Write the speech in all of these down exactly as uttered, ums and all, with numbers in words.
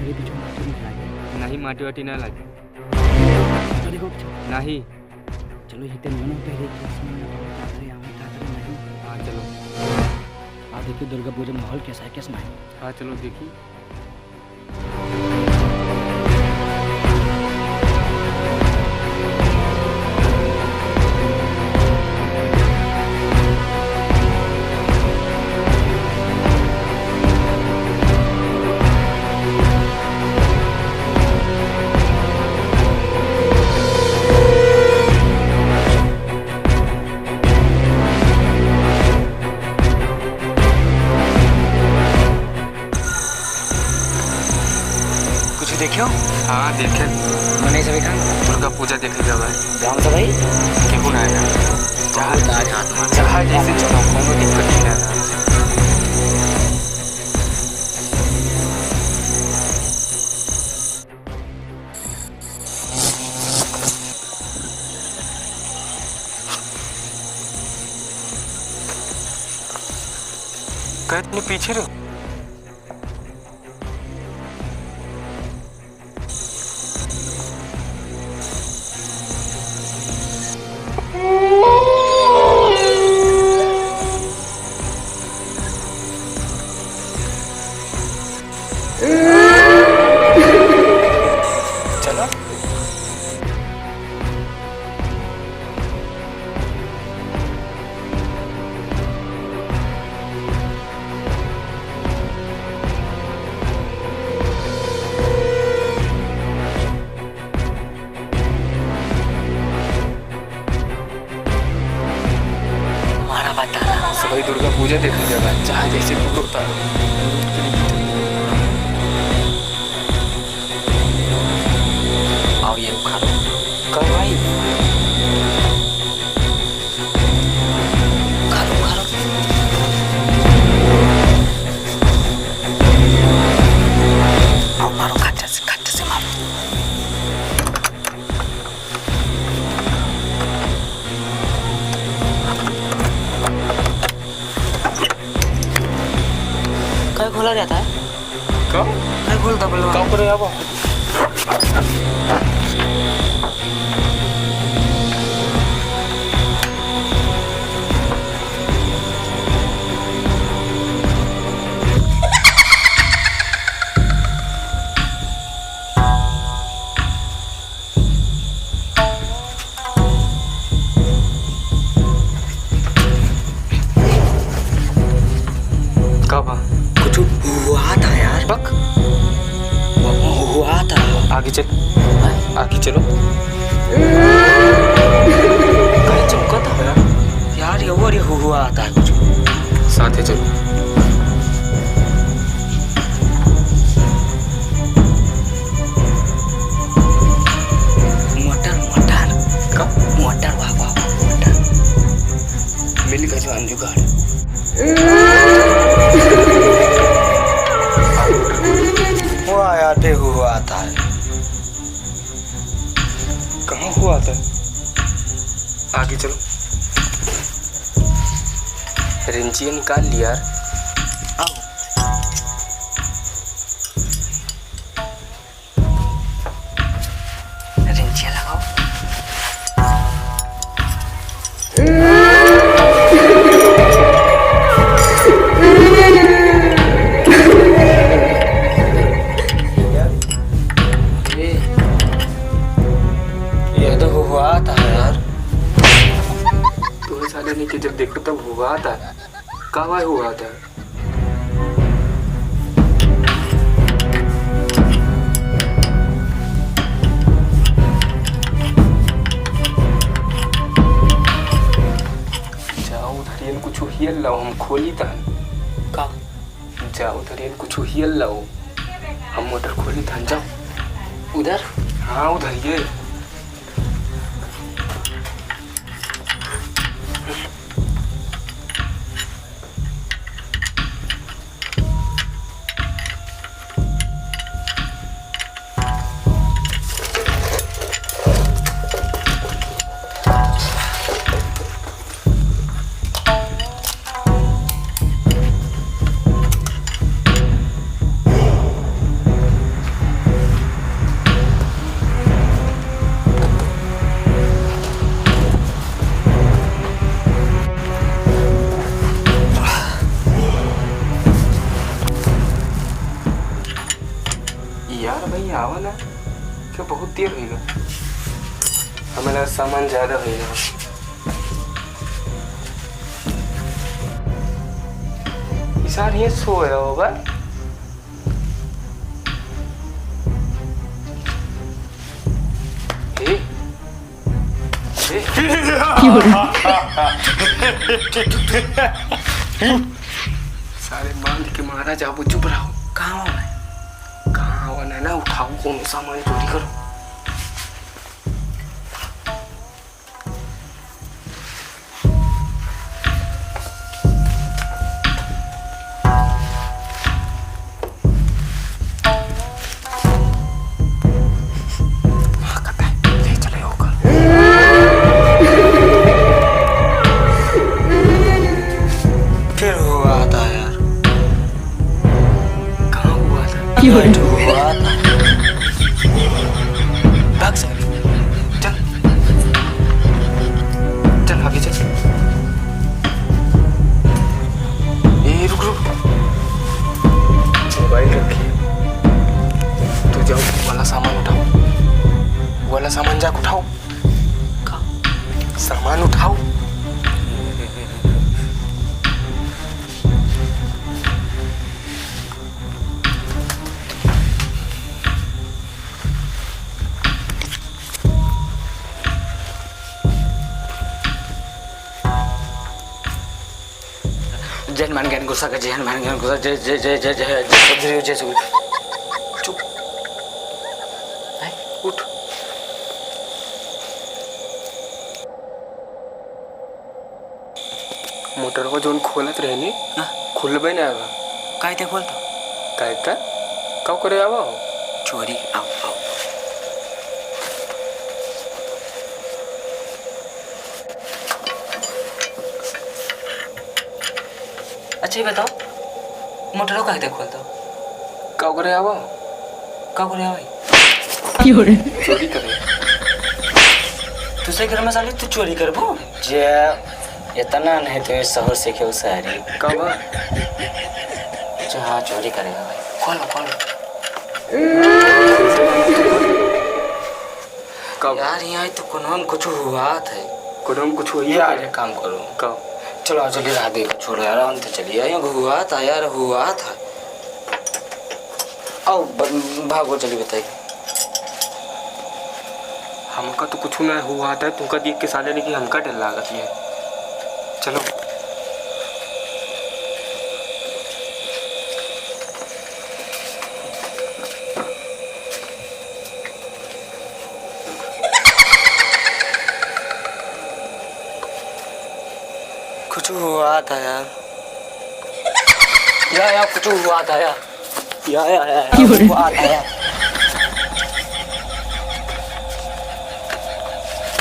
ये पीछे माटी नहीं लागे। नहीं, माटी वाटी ना लागे। तो देखो पीछे। नहीं। चलो, ये तो नहीं होता है, ये इसमें ना पड़े, तातरे यहाँ में तातरे नहीं। हाँ, चलो। आ देखिए, दुर्गा पूजा माहौल कैसा है, कैसा नहीं? हाँ, चलो देखिए। कुछ देख्यो? हाँ, देखे। मने सभी खान? दुर्गा पूजा देखे जावा है। गाँव से भाई? केहू ना आएगा। जहाँ बहुत आज हाथ मार। जहाँ जैसे चलो, कोनो दिक्कत नहीं है। कहे तनी पीछे रहो। चलो। हमारा बताना। सभी दुर्गा पूजा देखने जावा, चाहे जैसे भी होता है। आओ ये उखाड़ो। कब भाई? उखाड़ो, उखाड़ो। आओ मारो, खट्टा से, खट्टा से मारो। कई खोला रहता है? का? कई खोल दबलवा? का करे अब? का बा? कुछ हुआ था यार। बक। हु-, हुआ था। आगे चल। हाँ? आगे चलो। कहीं चमका था यार। यार, ये और ये हु-, हुआ था कुछ। साथे चलो। मोटर, मोटर। का? मोटर, वाह, वाह, वाह, मोटर। मिल गया जवान जुगाड़। वो आया थे, हुआ था। कहाँ हुआ था? आगे चलो। रिंचिया निकाल लिया यार। आओ। रिंचिया लगाओ। ये, ये तो हुआ था यार। तुम्हें साले नहीं कि जब देखो तब हुआ था। का भाई हुआ था? जाओ उधरियन कुछ हियल लाओ, हम खोली तहन। का? जाओ उधरियन कुछ हियल लाओ, हम मोटर खोली तहन। जाओ। उधर? हाँ, उधर ये। यार भाई, आवा ना, के बहुत देर होइगा। हमें लगा सामान ज्यादा होइगा। ई सार ये सो रहा होगा। ए, ए। सारे बांध के मारा जाबो, चुप रहो। कहाँ हो भाई? कहाँ हो ना, ना उठाओ, कौन सामान चोरी करो। फिर हुआ था यार। कहाँ हुआ था? क्यों? हुआ था। भाग से। चल। चल, आगे चल। ए, रुक, रुक। मोबाइल रखी। तू जाओ, वाला सामान उठाओ। वाला सामान जाके उठाओ। का? सामान उठाओ। जय हनुमान ज्ञान गुस्सा का, जय हनुमान ज्ञान गुस्सा, जय, जय, जय, जय, जय, जय सद्गुरु, जय सद्गुरु। चुप। नहीं, उठ। मोटरवा जौन खोलत रहे नी, हाँ। खुलबे ना आवा। काहे ते खोलता? काहे ते? का करे आवा हो? चोरी, आओ, आओ। अच्छा, ये बताओ, मोटरवा काहे ते खोलता? का करे आवा? का करे आवा? क्यों रे? चोरी करे। दूसरे घर में साली तू चोरी करबो? जे इतना नहीं तुम्हें सहूर सीखे हो सारी। का बा? अच्छा, हाँ, चोरी करे आवा। खोलो, खोलो। कब? यार, यहाँ तो कोनो में कुछ हुआ था। कोनो में कुछ हुआ? ये यार, एक काम करो। कब? चलो, आज चलिए, रात देखो, छोड़ो यार, हम तो चलिए, यहाँ हुआ था यार, हुआ था। आओ, ब-, भागो, चलिए, बताइए। हमका तो कुछ ना हुआ था, तुमका देख के साले लेकिन हमका डर लागत है। चलो। कुछ हुआ था यार। या, या, कुछ हुआ था यार। या, या, या, या, क्यों रे? हुआ था यार।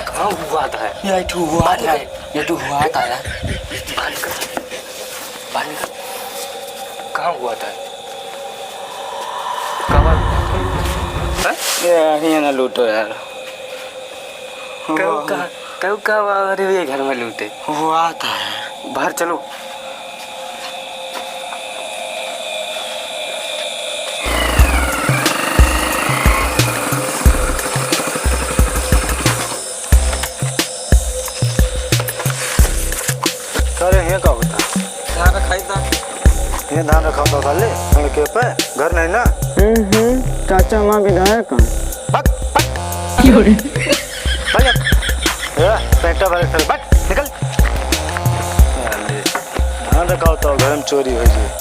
कहाँ हुआ था? या, ये तो हुआ था। ये तो हुआ था यार। बंद कर। बंद कर। कहाँ हुआ था? कहाँ? हैं? ये, ये ना लूटो यार। कऊ हुआ। कहाँ, कऊ कहाँ हुआ? अरे, ये घर में लूटे। हुआ था यार। बाहर चलो। अरे, ये का होता? धान रखाई था। ये धान रखा होता साले, लड़के पे, घर नहीं ना? हम्म, हम्म, चाचा वहाँ विधायक हैं। भाग, भाग। क्यों रे? भाग। ए, पेंटा भरे चल, भाग, निकल। साले, धान रखा होता, घर में चोरी हो जाए।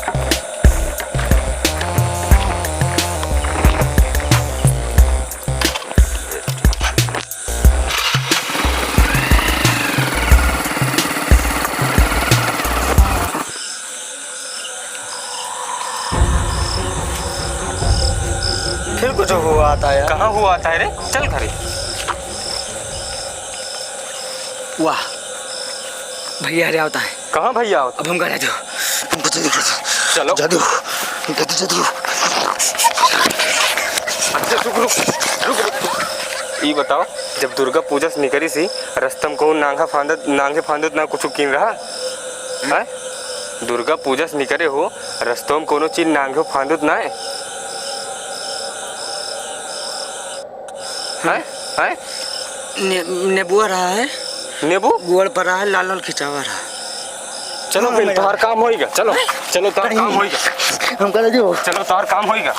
फिर कुछ हुआ था यार। कहाँ हुआ था रे? चल घरे। वाह, भैया हरे आवता है। कहाँ भैया आवता? अब हम घर आ जाओ। हमको जल्दी कर दो। चलो। जादू, जादू, जादू। अच्छा, रुक, रुक, रुक, रुक। ई बताओ, जब दुर्गा पूजा से निकली सी, रस्ता में कहूँ नांगा फांदत, नांगे फांदत ना कुछ किन रहा? हैं? दुर्गा पूजा से निकले हो, रस्तों में कोनो चीज नांगे फांदत ना है? हैं? हैं? ने-, नेबुआ रहा है। नेबू? गोड़ पर रहा है, लाल लाल खिंचावा रहा। चलो हाँ, फिर, मैं तोहार काम होइगा। चलो, चलो, तोहार काम होइगा। हमका ले जाओ। चलो, तोहार काम होइगा।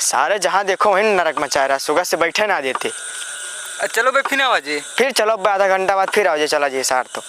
सारे जहाँ देखो वहीं नरक मचाए रहा, सुबह से बैठे ना देते। अ, चलो बे, फिर आवा जी। फिर चलो बे, आधा घंटा बाद फिर आओ जी, चला जी सार तो।